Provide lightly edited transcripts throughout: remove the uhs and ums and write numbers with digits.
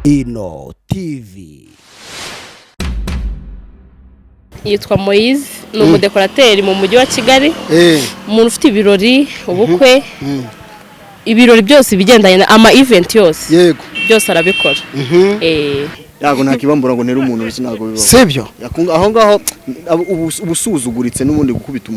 Ino TV. Yitwa Moise, ni umudekorateri mu Mujyi wa Kigali. Umuntu ufite ibirori, ubukwe, ibirori byose, ibigendanye na ama event yose, byose arabikora. Ntabwo nakibambura ngo ntere umuntu urushyi, ntabwo bibaho. Sibyo? Aho ngaho uba usuzuguritse n'ubundi gukubita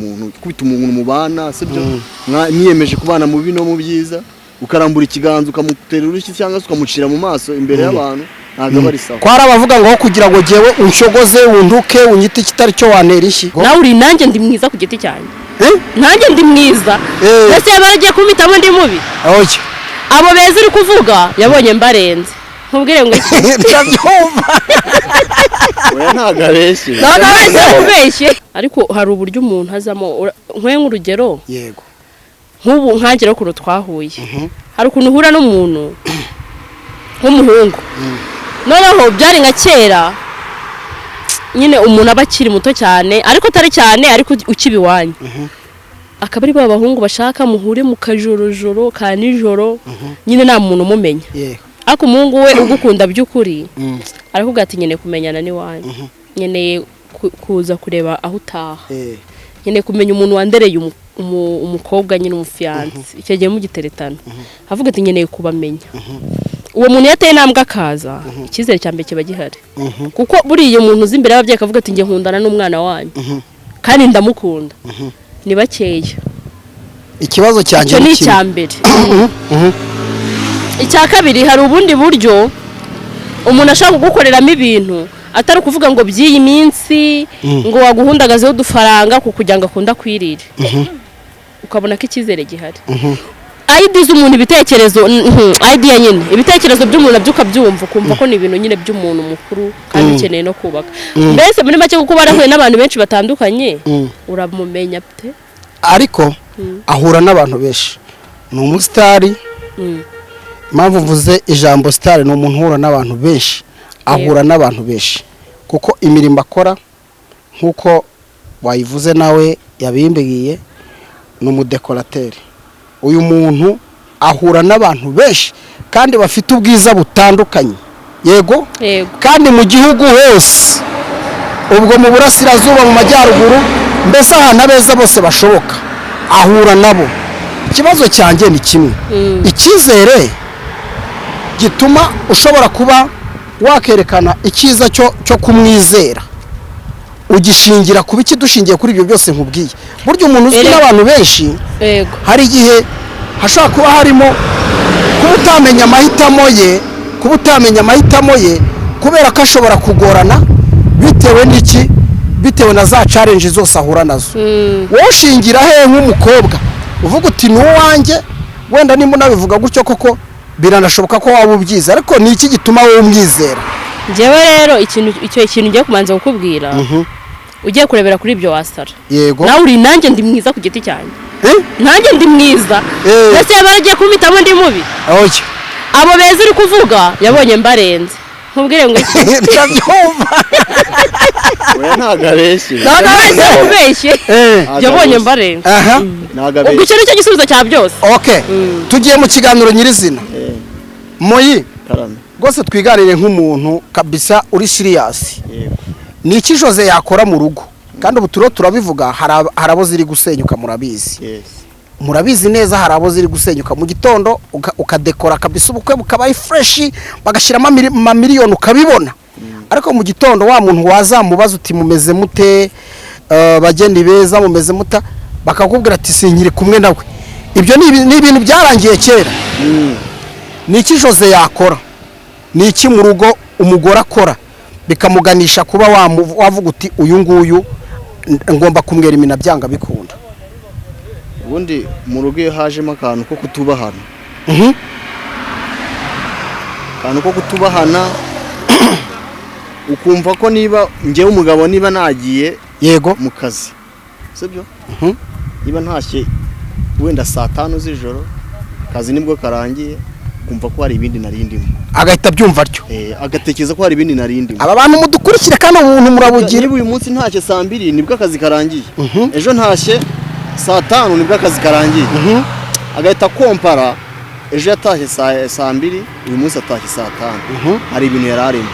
umuntu mubana, sibyo? Mwiyemeje kubana mu bibi no mu byiza, ukarambura ikiganza ukamutera urushyi cyangwa se ukamucira mu maso imbere y'abantu, ntabwo aba ari sawa. Ko hari abavuga ngo aho kugira ngo jyewe unshogoze, untuke, unyite ikitari cyo, wantera ishyi. Nawe uri, nanjye ndi mwiza ku giti cyanjye. Eh? Nanjye ndi mwiza. Mbese yaba yaragiye kumpitamo ndi mubi? Oya. Abo beza uri kuvuga yabonye mbarenze, nkubwire ngo iki? Ndabyumva. Oya, ntabwo abeshye. Ntabwo ubeshye, ariko hari uburyo umuntu azamo. Nkwe nk'urugero, nk'ubu nkange ukuntu twahuye, hari ukuntu uhura n'umuntu nk'umuhungu, noneho byari nka kera nyine, umuntu aba akiri muto cyane, ariko atari cyane, ariko ukiba iwanyu, akaba ari ba bahungu bashaka muhure mu kajorojoro ka nijoro nyine, nta muntu umumenya. Ariko umuhungu we ugukunda by'ukuri arakubwira ati: "Nkeneye kumenyana n'iwanyu, nkeneye kuza kureba aho utaha, nkeneye kumenya umuntu wandereye umukobwa nyine, umufiyanse." Icyo gihe mugiteretana avuga ati: "Nkeneye kubamenya." Uwo muntu iyo ateye intambwe akaza, icyizere cya mbere kiba gihari, kuko buriya umuntu uzi imbere y'ababyeyi akavuga ati: "Njye nkundana n'umwana wanyu kandi ndamukunda," ni bakeya. Ikibazo cyanjye Icyo ni ni icya kimwe. mbere. Icya kabiri, hari ubundi buryo umuntu ashobora kugukoreramo ibintu, atari ukuvuga ngo by'iyi minsi, ngo waguhundagazeho udufaranga ku kugira ngo akunde akwirire, ukabona ko icyizere gihari. Idea z'umuntu, ibitekerezo, idea nyine, ibitekerezo by'umuntu nabyo ukabyumva, ukumva ko ni ibintu nyine by'umuntu mukuru kandi ukeneye no kubaka. Mbese muri make, kuko barahuye n'abantu benshi batandukanye, uramumenya pe. Ariko ahura n'abantu benshi, ni umusitari. Impamvu mvuze ijambo sitari, ni umuntu uhura n'abantu benshi, ahura n'abantu benshi kuko imirimo akora, nk'uko wayivuze nawe yabimbwiye, ni umudekorateri. Uyu muntu ahura n'abantu benshi kandi bafite ubwiza butandukanye, yego? Yego. Kandi mu gihugu hose, ubwo mu burasirazuba, mu majyaruguru, mbese ahantu abeza bose bashoboka ahura nabo. Ikibazo cyanjye ni kimwe: icyizere gituma ushobora kuba wakerekana icyiza cyo kumwizera ugishingira ku biki? Dushingiye kuri ibyo byose nkubwiye, burya umuntu uzwi n'abantu benshi, hari igihe hashobora kuba harimo kuba utamenya amahitamo ye, kuba utamenya amahitamo ye kubera ko ashobora kugorana bitewe n'iki? Bitewe na za challenge zose ahura nazo. Wowe ushingira he nk'umukobwa uvuga uti: "Ni uwanjye"? Wenda nimba unabivuga gutyo koko, biranashoboka ko waba ubyize, ariko ni iki gituma wowe umwizera? Njyewe rero ikintu, icyo kintu ngiye kubanza kukubwira, ugiye kurebera kuri ibyo wasara. Nawe uri, nanjye ndi mwiza ku giti cyanjye. Eh? Nanjye ndi mwiza. Mbese yaba yaragiye kumpitamo ndi mubi? Oya. Abo beza uri kuvuga yabonye mbarenze, nkubwire ngo iki? Ndabyumva. Oya, ntabwo abeshye. Ntabwo ubeshye. Yabonye mbarenze. Ntabwo Ubwo abeshye. icyo nicyo gisubizo cya byose. Okay, tugiye mu kiganiro nyirizina. Moyi, Karame. rwose twiganire nk'umuntu kabisa uri serious. Yego. Ni iki Jose yakora mu rugo? Kandi ubu turiho turabivuga, hari abo ziri gusenyuka, murabizi. Murabizi neza, hari abo ziri gusenyuka. Mu gitondo ukadekora kabisa, ubukwe bukaba ari fresh, bagashyiramo amamiliyoni ukabibona, ariko mu gitondo wa muntu wazamubaza uti: "Mumeze mute, bageni beza, mumeze muta?" Bakakubwira ati: "Sinkiri kumwe nawe." Ibyo ni ibintu byarangiye kera. Ni iki Jose yakora? Ni iki mu rugo umugore akora bikamuganisha kuba wavuga uti: "Uyu nguyu ngomba kumwera imina byanga bikunda"? Ubundi mu rugo iyo hajemo akantu ko kutubahana, akantu ko kutubahana, ukumva ko niba njyewe umugabo, niba nagiye mu kazi, sibyo? Niba ntashye wenda saa 5 z'ijoro, akazi nibwo karangiye, ukumva ko hari ibindi nari ndimo. Agahita abyumva atyo. Agatekereza ko hari ibindi nari ndimo. Aba bantu mudukurikire, kandi ubuntu murabugira. Niba uyu munsi ntashye saa 2 nibwo akazi karangiye, ejo ntashye saa 5 nibwo akazi karangiye, agahita akompara. Ejo yatashye saa 2, uyu munsi atashye saa 5, hari ibintu yari arimo,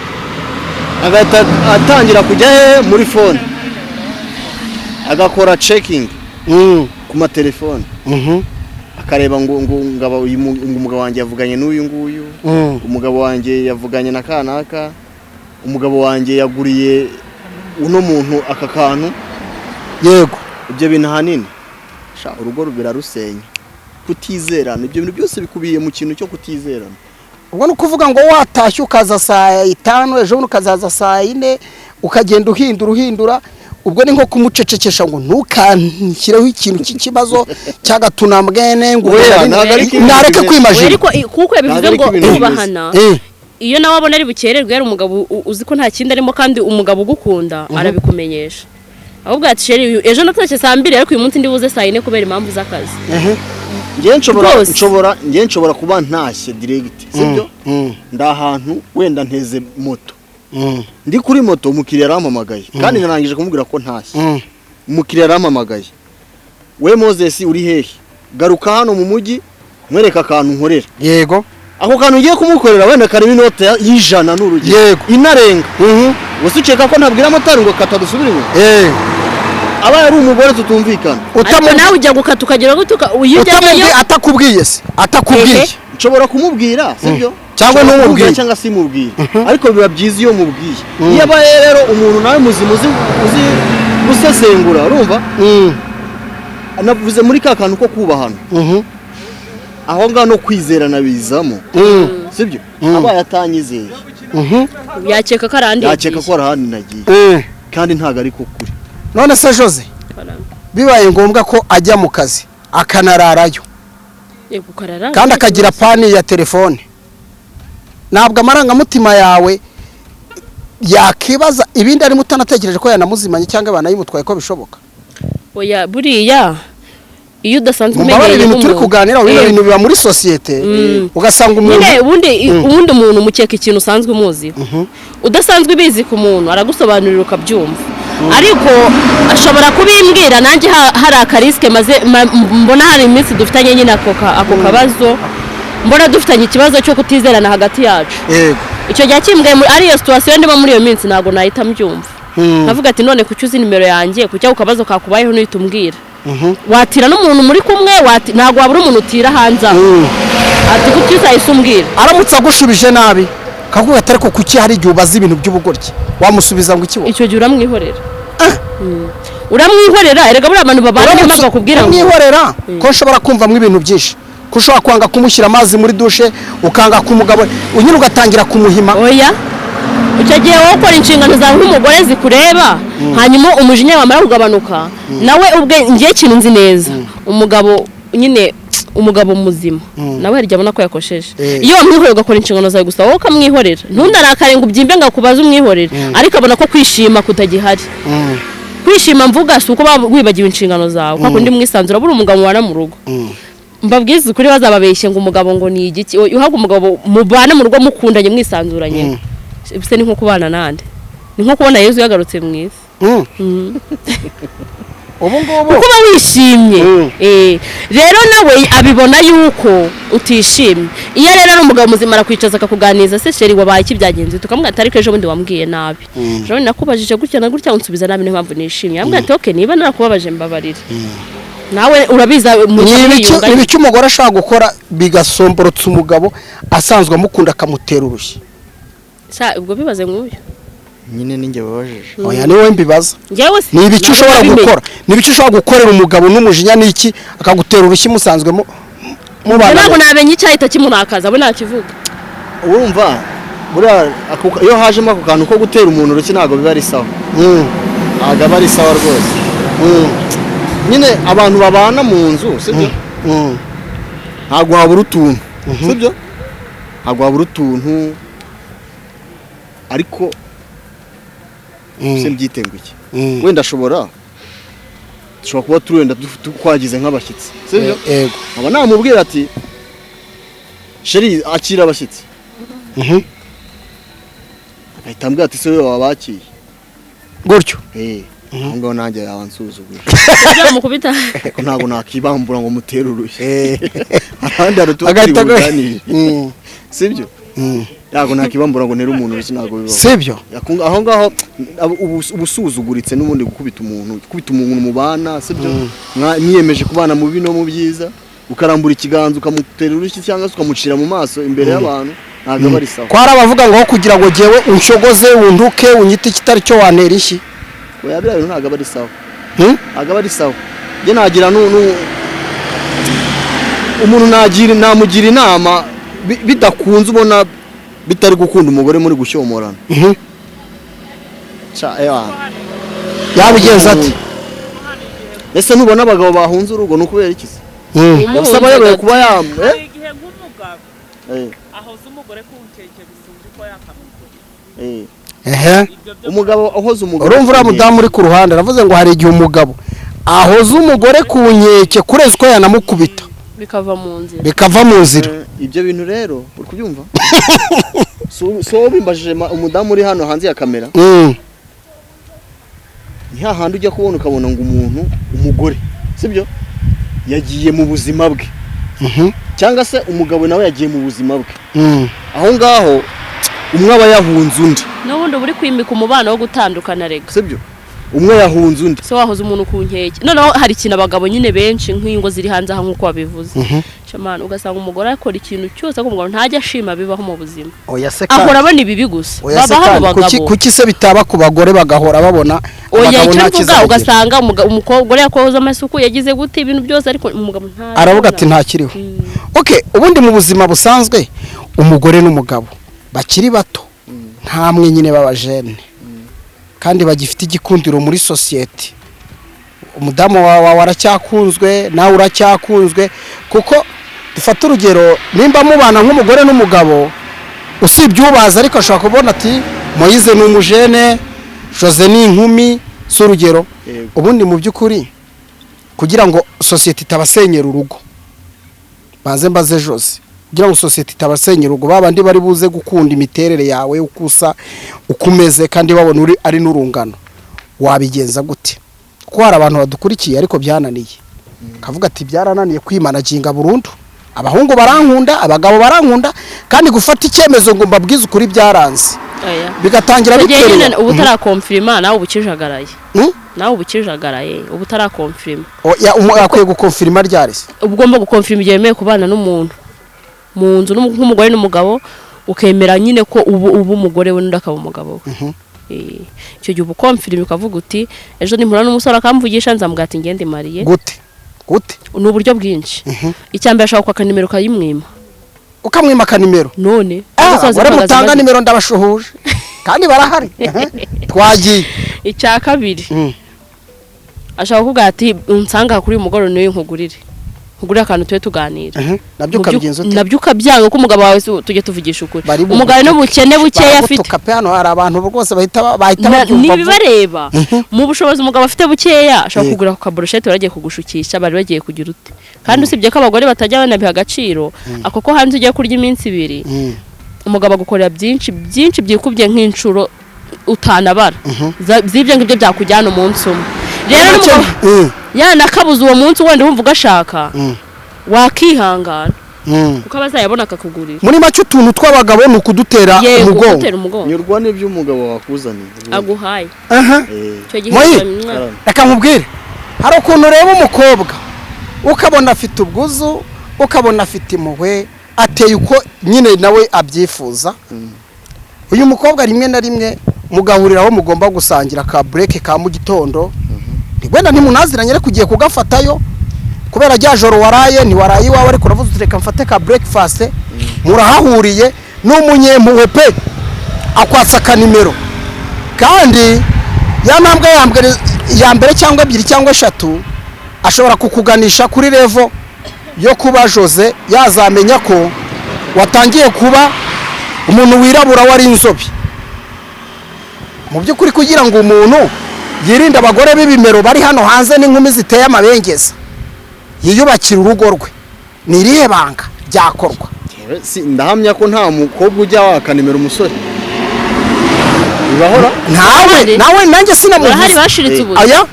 agahita atangira kujya he muri phone, agakora checking ku matelefone, akareba ngo umugabo wanjye yavuganye n'uyu nguyu, umugabo wanjye yavuganye na kanaka, umugabo wanjye yaguriye uno muntu aka kantu. Ibyo bintu ahanini, sha, urugo birarusenya, kutizerana. Ibyo bintu byose bikubiye mu kintu cyo kutizerana. Ubwo ni ukuvuga ngo watashye ukaza saa 5, ejo bundi ukazaza saa 4, ukagenda uhindura uhindura, ubwo ni nko kumucecekesha ngo ntukanshyireho ikintu cy'ikibazo cy'agatunambwene, ngo Oya, ntabwo ari ko ibintu nareke bimeze. kwimajina. Ariko kuko yabivuze Ntabwo ngo ariko ibintu kubahana, iyo nawe abona ari bukererwe, yari umugabo uzi ko nta kindi arimo, kandi umugabo ugukunda arabikumenyesha. Ahubwo ati: "Chéri, ejo natashye saa 2, ariko uyu munsi ndibuze saa 4 kubera impamvu z'akazi." Njye nshobora Rwose. Njye nshobora kuba ntashye direct, sibyo? Ndi ahantu, wenda nteze moto, ndi kuri moto, umukiriya arampamagaye, kandi narangije kumubwira ko ntashye. Umukiriya arampamagaye: "We Moses, uri hehe? Garuka hano mu mujyi nkwereka akantu nkorera." Ako kantu ugiye kumukorera wenda karimo inote y'100, ni urugero, inarenga. Gusa ukeka ko ntabwira motari ngo kata dusubire inyuma? Abaye ari umugore tutumvikana, Ariko nawe ujya gukata ukagira gute iyo ujyayo? Utamubwiye, atakubwiye se, atakubwiye? Ehe. Nshobora kumubwira, sibyo? Cyangwa Nshobora ntumubwire. kumubwira cyangwa simubwire, ariko biba byiza iyo mubwiye. Iyo abaye rero umuntu nawe muzima uzi gusesengura, urumva, navuze muri ka kantu ko kubahana, aho ngaho no kwizerana bizamo, sibyo? Abaye atanyizeye, Yakeka ko ari ahandi yakeka yagiye. ko ari ahandi nagiye, kandi ntabwo ari ko kuri. None se Jose, bibaye ngombwa ko ajya mu kazi akanararayo, Yego, ukarara, kandi akagira panne ya telefone, ntabwo amarangamutima yawe yakibaza ibindi arimo, utanatekereje ko yanamuzimanye cyangwa banayimutwaye, ko bishoboka? Oya, buriya iyo udasanzwe Mumbabarire, umenyereye ibintu turi nk'umuntu. kuganira, bino bintu biba muri sosiyete, ugasanga umuntu Nyine ubundi umuntu umukeka ikintu usanzwe umuziho. Udasanzwe ubizi ku muntu, aragusobanurira ukabyumva, ariko ashobora kubimbwira nanjye hari akarisike maze mbona hari iminsi dufitanye nyine ako kabazo, mbona dufitanye ikibazo cyo kutizerana hagati yacu. Icyo gihe akimbwiye ari iyo situation ndimo muri iyo minsi, ntabwo nahita mbyumva. Nkavuga ati: "None kuki uzi nimero yanjye? Kuki ako kabazo kakubayeho ntuhita umbwira?" Watira n'umuntu muri kumwe, ntabwo wabura umuntu utira hanze aho, ati: "Kuki uzahise umbwira?" Aramutse agushubije nabi, kakubwira ati: "Ariko kuki hari igihe ubaza ibintu by'ubugoryi?" Wamusubiza ngo iki wowe? Icyo gihe uramwihorera. Uramwihorera. Erega buriya abantu babana, niyo mpamvu bakubwira ngo Umwihorera ko nshobora kumvamo ibintu byinshi, ko ushobora kwanga kumushyira amazi muri douche, ukanga kumugabo, nyine ugatangira kumuhima. Oya, icyo gihe wowe ukora inshingano zawe nk'umugore zikureba, hanyuma umujinya wamara kugabanuka, nawe ubwe. Ngiye ikintu nzi neza, umugabo nyine, umugabo muzima nawe hari igihe abona ko yakosheje. Iyo wamwihorera, ugakora inshingano zawe gusa, wowe ukamwihorera, ntunarakare ngo ubyimbe ngo akubaze, umwihorere, ariko abona ko kwishima kutagihari. Kwishima mvuga si uko wibagiwe inshingano zawe, kwa kundi mwisanzura. Buri umugabo mubana mu rugo, mbabwize ukuri, bazababeshye ngo umugabo ngo ni igiki. Uhabwa umugabo mubana mu rugo mukundanye, mwisanzuranye, se ni nko kubana nande? Ni nko kubona Yezu yagarutse mu isi. Ubu ngubu Kuko uba wishimye. Rero nawe abibona yuko utishimye. Iyo rero ari umugabo muzima, arakwicaza akakuganiriza: "Se chéri, wabaye iki? Byagenze?" Tukamubwira ati: "Ariko ejo bundi wambwiye nabi, ejo bundi nakubajije gutya na gutya, unsubiza nabi, niyo mpamvu nishimye." Yambwira ati: "Okay, niba narakubabaje mbabarire." Nawe urabizi Ni mwiyunga. Ibiki umugore ashobora gukora bigasomborotsa umugabo asanzwe amukunda, akamutera urushyi? Sha, ubwo bibaze nk'uyu. Nyine ninjye babajije. Oya, ni wowe mbibaza. Njyewe si Ni ibiki ntabwo ushobora nabimenye. gukora, ni ibiki ushobora gukorera umugabo n'umujinya n'iki, akagutera urushyi musanzwe mubana? Ntabwo namenye icyahita kimurakaza, we nakivuga. Urumva, buriya iyo hajemo ako kantu ko gutera umuntu urushyi, ntabwo biba ari sawa. Ntabwo aba ari sawa rwose. Nyine abantu babana mu nzu, sibyo? Ntabwo wabura utuntu, sibyo? Ntabwo wabura utuntu, ariko se mbyite ngo iki? Wenda dushobora kuba turi wenda twagize nk'abashyitsi, sibyo? Yego. Nkaba namubwira ati: "Chéri, akira abashyitsi." Agahita ambwira ati: "Se wowe wabakiye?" Gutyo. Eh. Aho ngaho nanjye yaba nsuzuguje. Ibyo mukubita. Ariko ntabwo nakibambura ngo mutere urushyi. Ahandi hari utuba turi Agahita buganire, sibyo? Ntabwo nakibambura ngo ntere umuntu urushyi, ntabwo bibaho. Sibyo. Aho ngaho ubusuzuguritse n'ubundi gukubita umuntu mubana, sibyo? Mwiyemeje kubana mu bibi no mu byiza, ukarambura ikiganza ukamutera urushyi cyangwa se ukamucira mu maso imbere y'abantu, ntabwo aba ari sawa. Ko hari abavuga ngo aho kugira ngo jyewe unshogoze, unduke, unyite ikitari cyo, wantera ishyi. Oya, biriya bintu ntabwo aba ari sawa. Hmm? Ntabwo aba ari sawa. Njye nagira umuntu nagira namugira inama, bidakunze, ubona bitari gukunda, umugore muri gushyomorana. Ca, ewa. Yabigenza ati? Ese nubona abagabo bahunze urugo ni ukubera iki se? Umuhunze Gusa aba kuba ya Hari igihe nk'umugabo ahoza umugore ku nkeke bisumba uko yakamukora. Ibyo byo. Umugabo ahoza umugore Urumva uriya ku nkeke. mudamu uri ku ruhande aravuze ngo hari igihe umugabo ahoza umugore ku nkeke kurenza uko yanamukubita. Bikava mu nzira. Bikava mu nzira. Ibyo bintu rero uri kubyumva, so wowe bimbajije, umudamu uri hano hanze ya kamera, ni hahandi ujya kubona ukabona ngo umuntu, umugore, sibyo, yagiye mu buzima bwe, cyangwa se umugabo nawe yagiye mu buzima bwe. Aho ngaho umwe aba yahunze undi. N'ubundi uba uri kwimika umubano wo gutandukana rega. Sibyo, umwe yahunze undi. Se wahoze umuntu ku nkeke, noneho hari ikintu abagabo nyine benshi nk'ingo ziri hanze aha nk'uko wabivuze, Shamana, ugasanga umugore akora ikintu cyose ariko umugabo ntajya ashima. Bibaho mu buzima. Oya se Ahora kandi. abona ibibi gusa. Oya se Babaho abo kandi, kuki bagabo. Kuki se bitaba ku bagore bagahora babona Oya, abagabo icyo nta mvuga, kiza bagira? ugasanga umugore yakoze amasuku, yagize gute, ibintu byose, ariko umugabo ntabona. Aravuga ati ntakiriho. Okay, ubundi mu buzima busanzwe umugore n'umugabo bakiri bato nkamwe nyine b'abajene kandi bagifite igikundiro muri sosiyete, umudamu wawe aracyakunzwe, nawe uracyakunzwe, kuko dufate urugero nimba mubana nk'umugore n'umugabo, usibye ubaza ariko ashobora kubona ati Moyize ni umujene, Jose ni inkumi, si urugero? Yego. Ubundi mu by'ukuri kugira ngo sosiyete itabasenyera urugo, banze mbaze Jose, kugira ngo sosiyete itabasenyera urugo, babandi bari buze gukunda imiterere yawe, uko usa, uko umeze, kandi babona uri ari n'urungano, wabigenza gute? Kuko hari abantu badukurikiye ariko byananiye, kavuga ati byarananiye kwimanaginga burundu, abahungu barankunda, abagabo barankunda, kandi gufata icyemezo ngo mbabwize ukuri byaranze. Oya. Bigatangira Icyo gihe nyine biterera. uba utarakomfirima, nawe uba ukijagaraye. Hmm? Nawe uba ukijagaraye, uba utarakomfirima. Oya, akwiye gukomfirima ryari se? Uba ugomba gukomfirima igihe wemeye kubana n'umuntu mu nzu nk'umugore n'umugabo, ukemera nyine ko ubu umugore we n'undi akaba umugabo we. Icyo gihe uba ukomfirima, ukavuga uti ejo nimpura n'umusore akamvugisha nzamubwira ati ngende mariye. Gute gute? Ni uburyo bwinshi. Icya mbere, ashobora kwaka nimero ukayimwima. Ukamwima akanimero? None Ah, umusozi abagore uhagaze mutanga nimero ndabashuhuje kandi barahari. Twagiye. Icya kabiri, ashobora kukubwira ati unsanga kuri uyu mugoroba niwe nkugurire akantu tube tuganira. Nabyo ukabigenza ute? Nabyo ukabyanga ko umugabo wawe tujye tuvugisha ukuri, Bari umugabo n'ubukene bukeya afite. Baragutuka pe, hano hari abantu rwose bahita babyumva vuba. Ntibibareba mu bushobozi umugabo afite bukeya, ashobora Yego. kugura ku kaburushete bari bagiye kugushukisha, bari bagiye kugira ute, kandi usibye ko abagore batajya banabiha agaciro ako ko hanze ugiye kurya iminsi 2, umugabo agukorera byinshi byinshi byikubye nk'inshuro utanabara z'ibyo ngibyo byakujyana umunsi umwe. Rero n'umugabo yanakabuze uwo munsi, wenda wumva ugashaka, wakihangana kuko aba azayabona akakugurira. Muri make utuntu tw'abagabo ni ukudutera Yego. umugongo. Gutera umugongo. Nyurwa n'ibyo umugabo wakuzaniye. Aguhaye. Aha. Icyo gihe Moyi. umwana- Reka nkubwire, hari ukuntu ureba umukobwa ukabona afite ubwuzu, ukabona afite impuhwe, ateye uko nyine nawe abyifuza. Uyu mukobwa rimwe na rimwe mugahurira aho mugomba gusangira ka break ka mu gitondo, wenda ntimunaziranye ariko ugiye kugafatayo kubera rya joro waraye ntiwaraye iwawe, ariko uravuze uti reka mfate ka breakfast. Murahahuriye, ni umunyempuhwe pe, akwatsa akanimero, kandi ya ntambwe ya mbere cyangwa ebyiri cyangwa eshatu ashobora kukuganisha kuri level yo kuba Jose yazamenya ko watangiye kuba umuntu wirabura wari inzobe. Mu by'ukuri kugira ngo umuntu yirinde abagore b'ibimero bari hano hanze n'inkumi ziteye amabengeza, yiyubakire urugo rwe, ni irihe banga byakorwa? Si ndahamya ko nta mukobwa ujya waka nimero umusore. Urahora. Ntawe. Barahari. Nawe nanjye Barahari sinamuvuze. bashiritse ubute. Aya,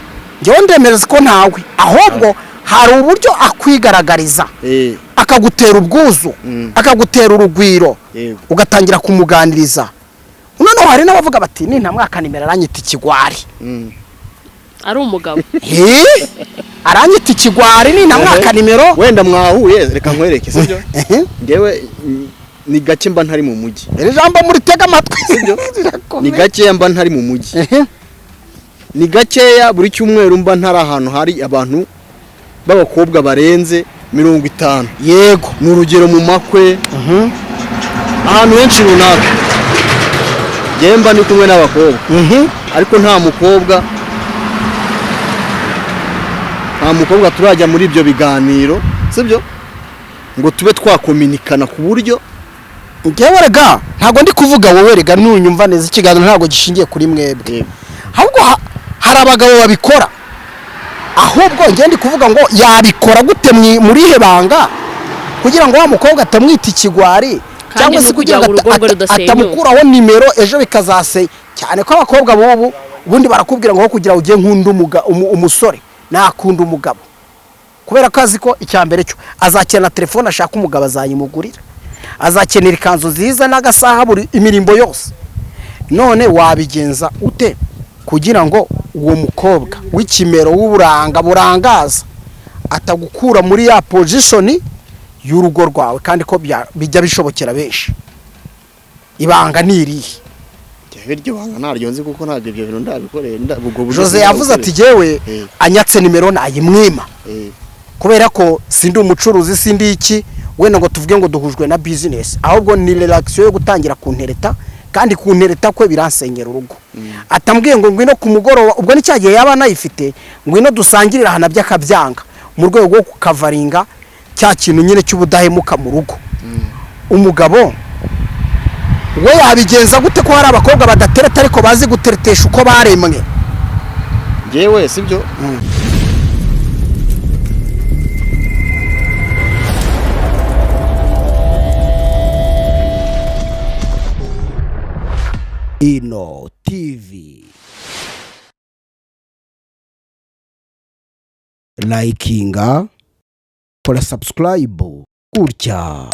njyewe ndemereza ko ntawe, ahubwo hari uburyo akwigaragariza, akagutera ubwuzu, akagutera urugwiro, ugatangira kumuganiriza. Noneho hari n'abavuga bati: "Nintamwaka nimero aranyita ikigwari." Ari umugabo. Eh, aranyita ikigwari nintamwaka nimero. Wenda mwahuye, reka nkwereke, sibyo? Ehe. Ngewe ni gake mba ntari mu mujyi. Iri jambo muritega amatwi. Sibyo? Rirakomeye. Ni gakeya mba ntari mu mujyi. Ni gakeya buri cyumweru mba ntari ahantu hari abantu b'abakobwa barenze 50. Ni urugero mu makwe, ahantu henshi runaka ngewe mba ndi kumwe n'abakobwa, ariko nta mukobwa turajya muri ibyo biganiro, sibyo, ngo tube twakominikana ku buryo. Ngewe rega ntabwo ndi kuvuga wowe, rega nunyumva neza, ikiganiro ntabwo gishingiye kuri mwebwe, ahubwo hari abagabo babikora. Ahubwo ngewe ndi kuvuga ngo yabikora gute, muri ihe banga, kugira ngo wa mukobwa atamwita ikigwari, cyangwa no se kugira kugira ngo ngo urugo rwe rudasenyuka. atamukuraho nimero ejo bikazase cyane ko abakobwa b'ubu ubundi barakubwira ngo aho kugira ngo ujye nkunda umusore nakunda umugabo, kubera ko azi ko icya mbere cyo azakenera telefone ashaka umugabo azayimugurira, azakenera ikanzu nziza n'agasaha, buri imirimbo yose. None wabigenza ute kugira ngo uwo mukobwa w'ikimero, w'uburanga burangaza, atagukura muri ya position y'urugo rwawe, kandi ko bijya bishobokera benshi? Ibanga ni irihe? Njyewe iryo banga ntaryo nzi, kuko ntabwo ibyo bintu ndabikoreye, ubwo buryo Jose yavuze ati: "Jyewe anyatse nimero nayimwima, kubera ko sindi umucuruzi, sindi iki wenda ngo tuvuge ngo duhujwe na business, ahubwo ni relation yo gutangira kuntereta, kandi kuntereta kwe biransenyera urugo. Atambwiye ngo ngwino ku mugoroba, ubwo ni cya gihe yaba anayifite, ngwino dusangirire aha, nabyo akabyanga mu rwego rwo kukavaringa cya kintu nyine cy'ubudahemuka mu rugo." Umugabo we yabigenza gute, ko hari abakobwa badatereta ariko bazi guteretesha uko baremwe? Njyewe, sibyo? Ino TV, likinga, kora subscribe gutya.